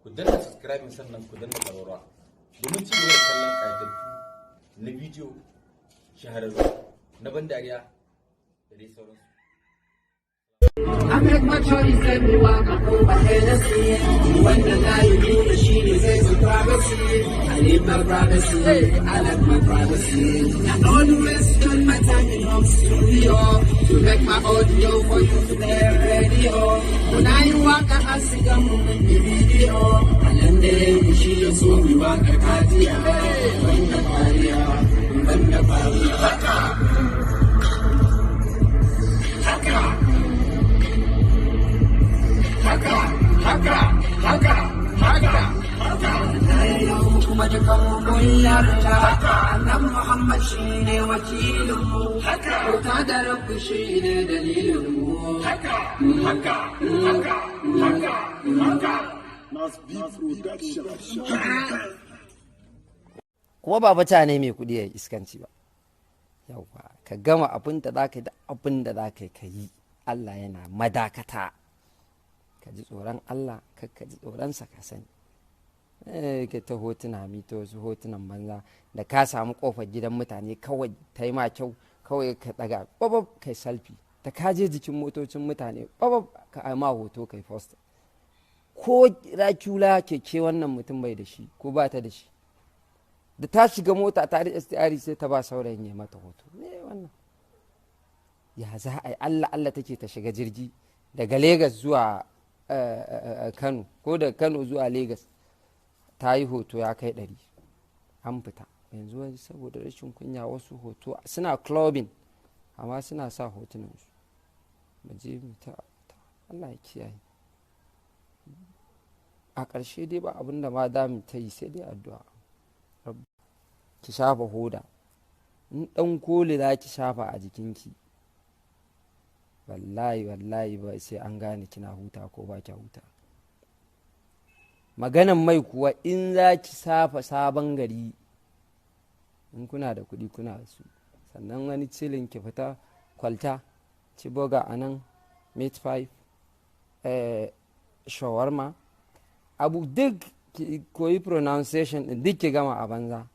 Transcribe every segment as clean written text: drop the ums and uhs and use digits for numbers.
Ku danna subscribe, sannan ku danna ƙararrawa domin ci gaba da kallon ƙayatattu na bidiyo shahararru na ban dariya da dai sauransu. I make my choice and me waka over Hennessy. Wanda na yi nuna shi ne zai zo privacy. I need my privacy. I like my privacy. I always spend my time in home studio to make my audio for you to play radio. Muna yi waka a siga mu mun yi video. A nan da mu shi ya so mu waka kajiya. Banda fariya, banda fariya. Haka. Haka. Haka, haka, haka, haka, haka. Kuma dukan mu mun yarda Annabi Muhammad shine wakilin mu. Haka. Bauta da Rabbi shine dalilin mu. Haka, haka, haka, haka, haka. Nas B Production. Kuma ba mutane mai kuɗi ya iskanci ba. Yauwa, ka gama abin da za ka yi, da abin da za ka yi, ka yi. Allah yana madakata. Ka ji tsoron Allah, ka ji tsoronsa. Ka sani, ka ta hotuna, mito wasu hotunan banza da ka samu kofar gidan mutane kawai ta yi ma kyau, kawai ka daga babab kai selfie. Da ka je jikin motocin mutane, babab ka ma hoto kai post. Ko rakula keke wannan mutum bai da shi ko ba ta da shi, da ta shiga mota ta riƙe stiyari, sai ta ba saurayin ya mata hoto. Me wannan? Ya za a yi? Allah Allah take ta shiga jirgi daga Legas zuwa Kano ko daga Kano zuwa Legas, ta yi hoto ya kai 100, an fita. Yanzu wani saboda rashin kunya, wasu hoto suna clubbing amma suna sa hotunansu. Mu je mu ta, Allah ya kiyaye. A ƙarshe dai ba abin da ma za mu ta yi sai dai addu'a. Ki shafa hoda, in ɗan koli za ki shafa a jikinki, wallahi wallahi ba sai an gane kina huta ko ba ki huta. Maganan mai kuwa, in za ki safa sabon gari, in kuna da kuɗi kuna da su, sannan wani cilin ki fita kwalta, ci burger a nan, meat pie, shawarma, abu duk ki koyi pronunciation din, duk ki gama a banza.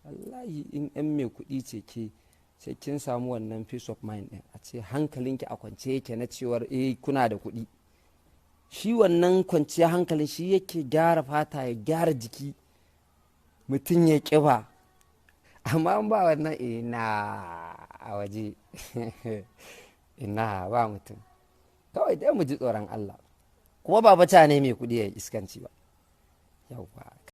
Wallahi in yan mai kuɗi ce ke, sai kin samu wannan peace of mind din, a ce hankalinki a kwance yake na cewar eh, kuna da kuɗi. Shi wannan kwanciyar hankalin shi yake gyara fata, ya gyara jiki, mutum ya ƙiba. Amma an ba wannan, ina a waje, ina ba mutum. Kawai dai mu ji tsoron Allah. Kuma ba mutane mai kuɗi ya iskanci ba. Yauwa.